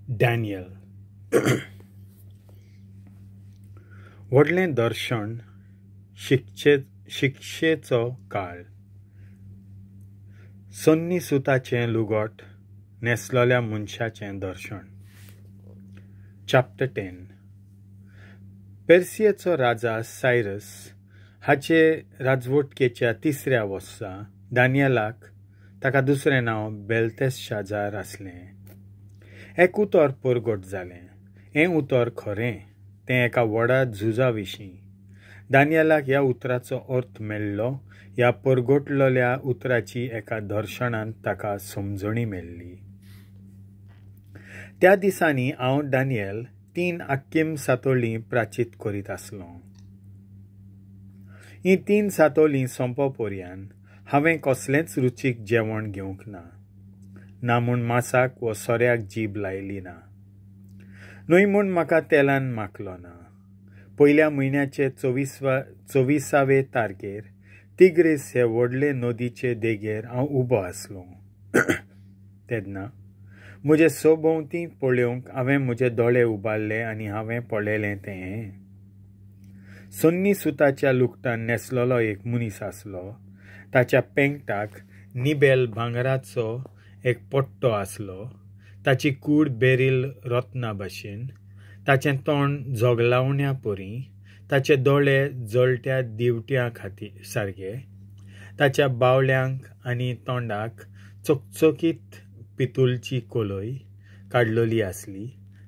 Daniel. व्हडलें दर्शन, शिक्षेचो काळ. सोन्नी सुताचें लुगट न्हेसलेल्या मनशाचें दर्शन. चॅप्टर 10. पेर्सियेचो राजा सायरस हाचे राजवटकेच्या तिसऱ्या वर्सा दानियलाक, ताका दुसरें नांव बेल्तेशाजार आसलें, एक उतर परगट जालें. हें उतर खरें, तें एका व्हडा झुजा विशीं. दानियलाक ह्या उतराचो अर्थ मेळ्ळो. ह्या परगटलेल्या उतराची एका दर्शनांत ताका समजणी मेळ्ळी. त्या दिसांनी हांव दानियल 3 आक्कीम सातोलीं प्राचीत करीत आसलो. हीं 3 सातोलीं सोंपो पर्यान हांवें कसलेंच रुचीक जेवण घेवंक ना, ना म्हूण मासाक वो सोऱ्याक जीब लायली ना, न्हय म्हूण म्हाका तेलान माखलो ना. पयल्या म्हयन्याचे 24वे तारखेर तिग्रीस हे व्हडले नदीचे देगेर हांव उबो आसलो. तेन्ना म्हजे सोभोंवती पळोवंक हांवें म्हजे दोळे उबारले आनी हांवें पळयलें तें सोन्नी सुताच्या लुगटान न्हेसलेलो एक मनीस आसलो. ताच्या पेंकटाक निबेल भांगराचो एक पट्टो आसलो. ताची कूड बेरील रत्ना भाशेन, ताचें तोंड जोगलावण्या परी, ताचे दोळे जळट्या दिवट्या खातीर सारके, ताच्या बावल्यांक आनी तोंडाक चकचकीत पितुलची कोलय काडलेली आसली.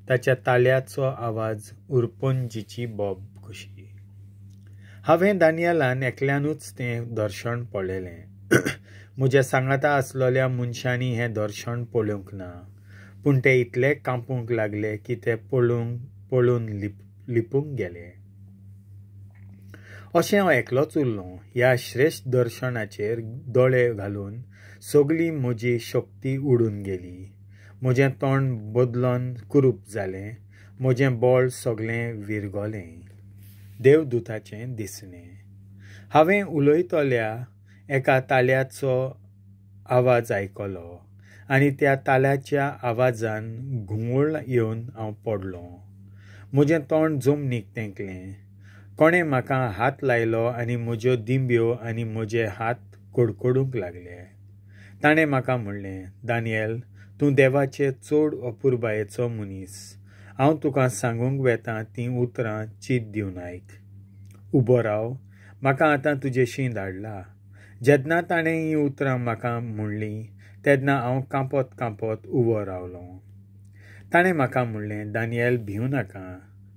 ताच्या ताळ्याचो आवाज उरपंजीची बोब कशी. हांवें दानियलान एकल्यानूच तें दर्शन पळयलें. म्हज्या सांगाता आसलेल्या मनशांनी हें दर्शन पळोवंक ना, पूण ते इतले कांपूंक लागले की ते पळून लिपूंक गेले. अशें हांव एकलोच उरलों. ह्या श्रेश्ठ दर्शनाचेर दोळे घालून सगली म्हजी शक्ती उडून गेली. म्हजें तोंड बदलून कुरूप जालें, म्हजें बळ सगलें विरगलें. देवदूताचें दिसणें. हांवें उलयतल्या एका ताळ्याचो आवाज आयकलो आनी त्या ताळ्याच्या आवाजान घुंवळ येवन हांव पडलो. म्हजें तोंड जमनीक तेंकलें. कोणें म्हाका हात लायलो आनी म्हज्यो दिंब्यो आनी म्हजे हात कडकडूंक लागले. ताणें म्हाका म्हणलें, दानियल, तूं देवाचे चड अपुरबायेचो मनीस. हांव तुका सांगूंक वेता तीं उतरां चीत दिवन आयक. उबो राव, म्हाका आतां तुजेशी धाडला. जेन्ना ताणें हीं उतरां म्हाका म्हणलीं तेन्ना हांव कांपत कांपत उबो रावलो. ताणें म्हाका म्हणलें, दानियल, भिवं नाका.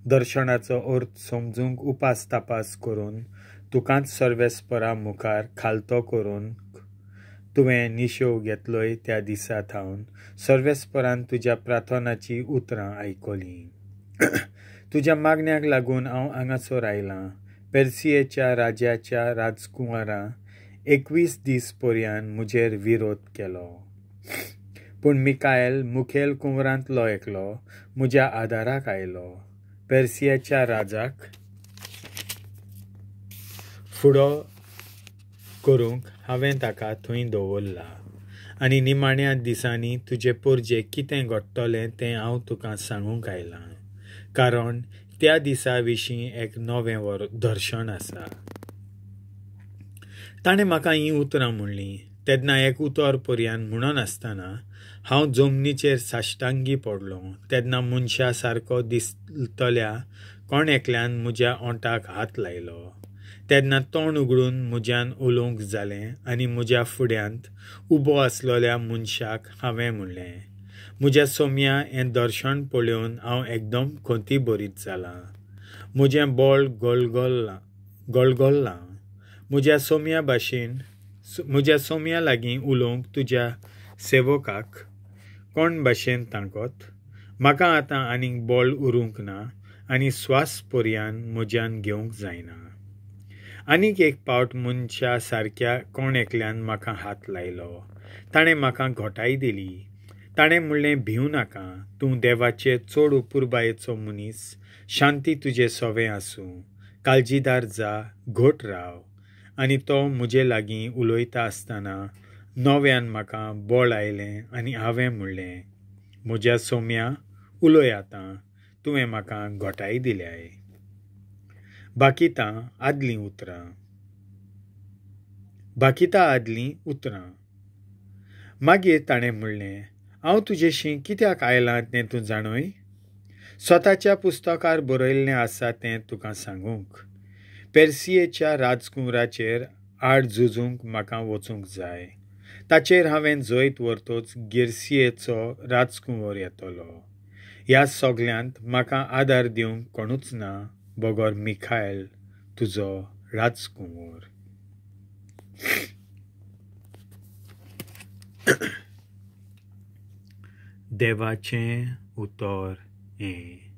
दर्शनाचो अर्थ समजूंक उपास तपास करून तुकाच सर्वेस्परा मुखार खालतो करून तुवें निशेव घेतलोय त्या दिसा थावन सर्वेस्परान तुज्या प्रार्थनाची उतरां आयकलीं. तुज्या मागण्याक लागून हांव हांगासर आयलां. पेर्सियेच्या राजाच्या राजकुंवरां 21 दीस पर्यान म्हजेर विरोध केलो, पूण मिकायल मुखेल कुंवरांतलो एकलो म्हज्या आदाराक आयलो. पेर्सियाच्या राजाक फुडो करूंक हांवें ताका थंय दवरला आनी निमाण्या दिसांनी तुजे पोरजे कितें घडटलें तें हांव तुका सांगूंक आयलां, कारण त्या दिसा विशीं एक नवें दर्शन आसा. ताणें म्हाका हीं उतरां म्हणलीं तेन्ना एक उतर पर्यान म्हणून आसतना हांव जमनीचेर साश्टांगी पडलो. तेन्ना मनशा सारको दिसतल्या कोण एकल्यान म्हज्या ओंठाक हात लायलो. तेन्ना तोंड उगडून म्हज्यान उलोवंक जालें आनी म्हज्या फुड्यांत उबो आसलेल्या मनशाक हांवें म्हणलें, म्हज्या सोम्या, हें दर्शन पळोवन हांव एकदम खंती भरीत जालां. म्हजें बळ गळगल्लां. म्हज्या सोम्या भाशेन म्हज्या सोम्या लागीं उलोवंक तुज्या सेवकाक कोण भाशेन तांकत? म्हाका आतां आनीक बळ उरूंक ना आनी स्वास पर्यान म्हज्यान घेवंक जायना. आनीक एक पावट मनशा सारक्या कोण एकल्यान म्हाका हात लायलो. ताणें म्हाका घोटाय दिली. ताणें म्हणलें, भिवं नाका. तूं देवाचे चड अपुरबायेचो मनीस. शांती तुजे सवें आसूं. काळजीदार जा, घट राव. आनी तो म्हजे लागीं उलयता आसतना नव्यान म्हाका बळ आयलें आनी हांवें म्हणलें, म्हज्या सोम्या, उलय आतां, तुवें म्हाका घोटाय दिल्याय. बाकितां आदलीं उतरां. बाकिता आदलीं उतरां. मागीर ताणें म्हणलें, हांव तुजेशी कित्याक आयलां तें तूं जाणूय? स्वताच्या पुस्तकार बरयल्लें आसा तें तुका सांगूंक. पेर्सियेच्या राजकुंवराचेर आड झुजूंक म्हाका वचूंक जाय. ताचेर हांवें जैत व्हरतोच गिर्सियेचो राजकुंवर येतलो. ह्या सगल्यांत म्हाका आदार दिवंक कोणूच ना बगर मिखायल तुजो राजकुंवर. देवाचें उतर हें.